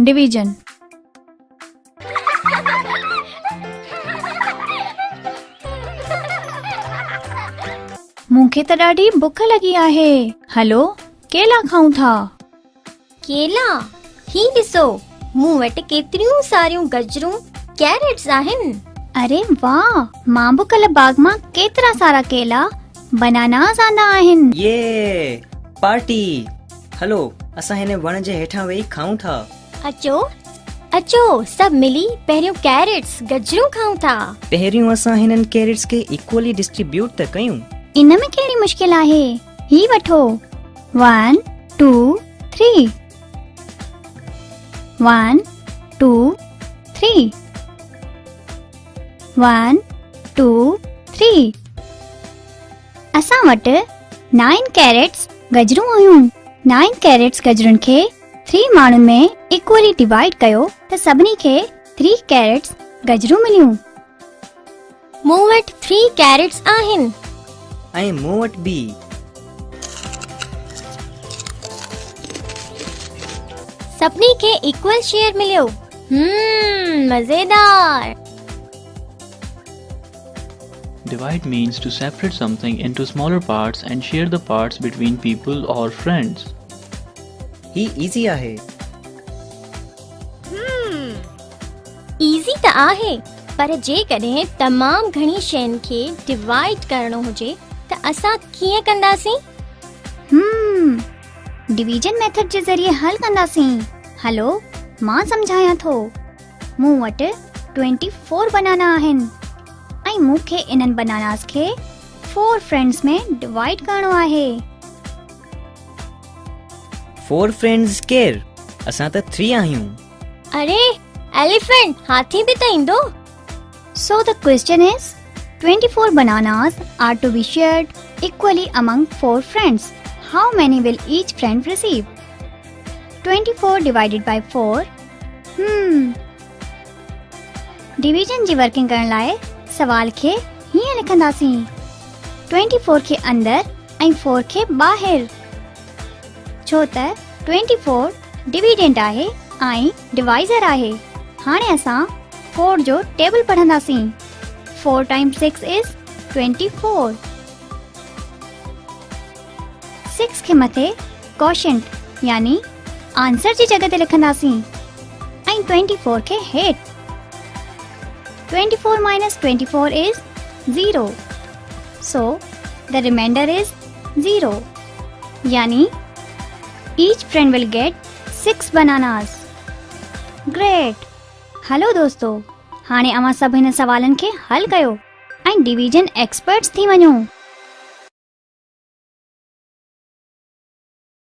Division. مون کي ته ڏاڍي بک لڳي آهي. هلو ڪيلا کائون ٿا. ڪيلا؟ هي ڏسو مون وٽ ڪيتريون ساريون گجرون، ڪيرٽس، آهن. اري واهه! مان به ڪلهه باغ مان ڪيترا سارا ڪيلا، بناناز، آندا آهن. يي! پارٽي! هلو اسان هن وڻ جي هيٺان ويهي کائون ٿا. اچو اچو سڀ ملي پهريون ڪيرٽس، گجرون، کائون ٿا. پهريون اسان هنن ڪيرٽس کي ايڪوئلي ڊسٽريبيوٽ ته ڪيون. ان ۾ ڪهڙي مشڪل آهي؟ هي وٺو. 1 2 3 1 2 3 1 2 3 اسان وٽ 9 ڪيرٽس گجرون هيون. 9 ڪيرٽس گجرن کي 3 ماڻهن ۾ ايڪوئلي ڊوائيڊ ڪيو ته سڀني کي 3 ڪيرٽس گجرون مليون. مون وٽ 3 ڪيرٽس آهن. ۽ مون وٽ به. سڀني کي ايڪول شيئر مليو. هم مزيدار. Divide means to separate something into smaller parts and share the parts between people or friends. He easy آهي. ايزي ته آهي پر جيڪڏهن تمام گهڻي شين کي ڊوائيڊ ڪرڻو هجي ته اسان ڪيئن ڪنداسين؟ هم ڊويزن ميٿڊ جي ذريعي حل ڪنداسين. هلو مان سمجهايان ٿو. مون وٽ 24 بنانا آهن ۽ مون کي انهن بناناز کي 4 فرينڊز ۾ ڊوائيڊ ڪرڻو آهي. 4 فرينڊز ڪير؟ اسان ته 3 آهيون. اري ايليفنٽ هاٿي به ته ايندو. So the question is 24 bananas are to be shared equally among 4 friends. How many will each friend receive? 24 divided by 4 Hum division جي ورڪنگ ڪرڻ لاء سوال کي هيئن لکنداسين 24 کي اندر ۽ 4 کي ٻاهر ڇو ته 24 ڊويڊنٽ آهي ۽ ڊوائزر آهي هاڻي اسان 4 جو ٽيبل پڙهنداسين 4 ٽائمز 6 از 24 6 کي مٿي ڪوشنٽ يعني آنسر جي جڳهه تي لکنداسين ۽ 24 کي هيٺ. 24 minus 24 is 0. So the remainder is 0. يعني each friend will get 6 bananas. Great! هلو دوستو هاڻي اوهان سڀ هن سوالن کي حل ڪيو ۽ ڊويزن ايڪسپرٽس ٿي وڃو.